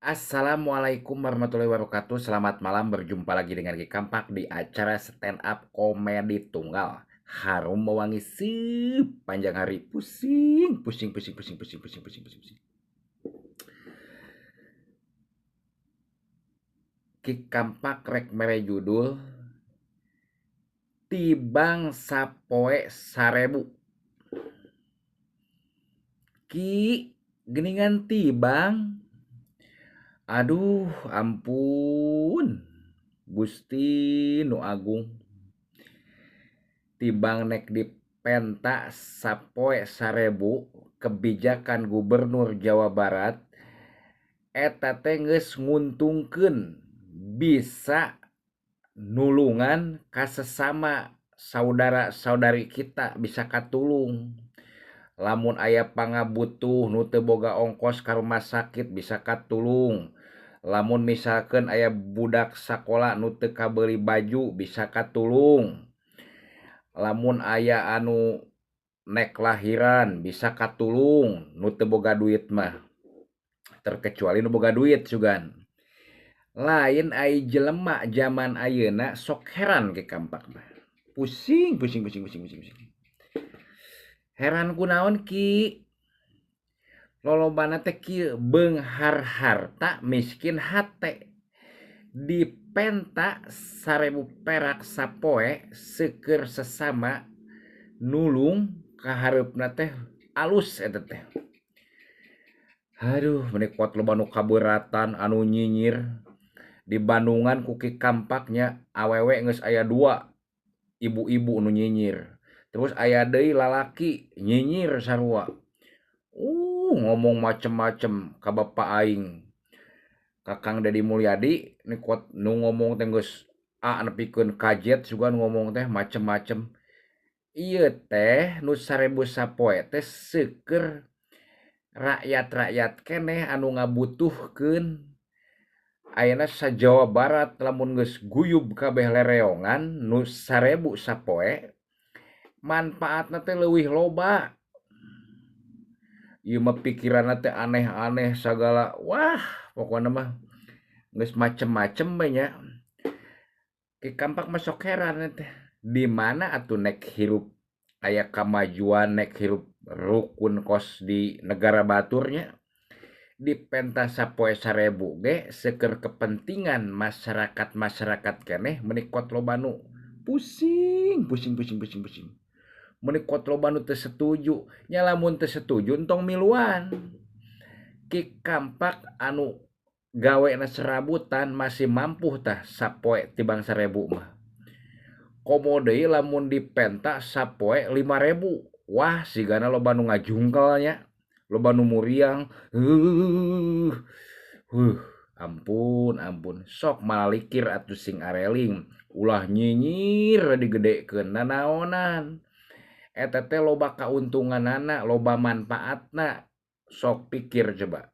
Assalamualaikum warahmatullahi wabarakatuh. Selamat malam, berjumpa lagi dengan Ki Kampak di acara stand up komedi tunggal. Harum mewangi sepanjang hari. Pusing, pusing, pusing, pusing, pusing, pusing, pusing, pusing, pusing. Ki Kampak rek mere judul Tibang Sapoe Sarebu. Ki geningan tibang. Aduh ampun Gusti nu agung. Tibang nek dipenta sapoe sarebu kebijakan Gubernur Jawa Barat eta teh geus nguntungkeun bisa nulungan ka sesama saudara-saudari kita, bisa katulung. Lamun aya pangabutuh nu teu boga ongkos ka rumah sakit bisa katulung. Lamun misalkan aya budak sakola nu teu kabeuli baju bisa katulung. Lamun aya anu nek lahiran bisa katulung nu teu boga duit mah. Terkecuali nu boga duit sugan. Lain ai jelema zaman ayeuna sok heran ke kampak mah. Pusing, pusing, pusing, pusing, pusing, pusing. Heran kunaon Ki? Lolobana teh kieu, beunghar harta miskin hate. Dipenta 1000 perak sapoe seueur sesama nulung kahareupna teh alus eta teh. Aduh, meuni kuat loba nu kaberatan anu nyinyir. Di Bandungan ku Ki Kampaknya awewe geus aya 2 ibu-ibu nu nyinyir. Terus aya deui lalaki nyinyir sarua. Ngomong macem-macem ka bapa aing. Ka Kang Deddy Mulyadi ni kuat nu ngomong teh geus A nepikeun ka Z sugan ngomong teh macem-macem. Ieu teh nu 1000 sapoe teh seueur rakyat-rakyat keneh anu ngabutuhkeun. Ayeuna sa-Jawa Barat lamun geus guyub kabeh lereongan nu 1000 sapoe manfaatna teh leuwih loba. Ieu mah pikiranna teh aneh-aneh sagala. Wah, pokona mah geus macem-macem we nya. Ki Kampak mah sok heran teh. Di mana atuh nek hirup aya kamajuan, nek hirup rukun kos di negara baturnya. Di pentas sapoe 1000 ge seueur kepentingan masyarakat-masyarakat keneh meuni kuat loba nu pusing, pusing, pusing, pusing, pusing. Meuni kuat loba nu teu setuju, nya lamun teu setuju entong miluan. Ki Kampak anu gawena serabutan masih mampu tah sapoe tibang 1000 mah. Komo deui lamun dipenta sapoe 5000. Wah, sigana loba nu ngajungkel nya, loba nu muriang. Ampun, ampun. Sok malalikir atuh sing areling, ulah nyinyir digedekeun nanaonan. Eta teh loba kauntunganana, loba manfaatna. Sok pikir coba.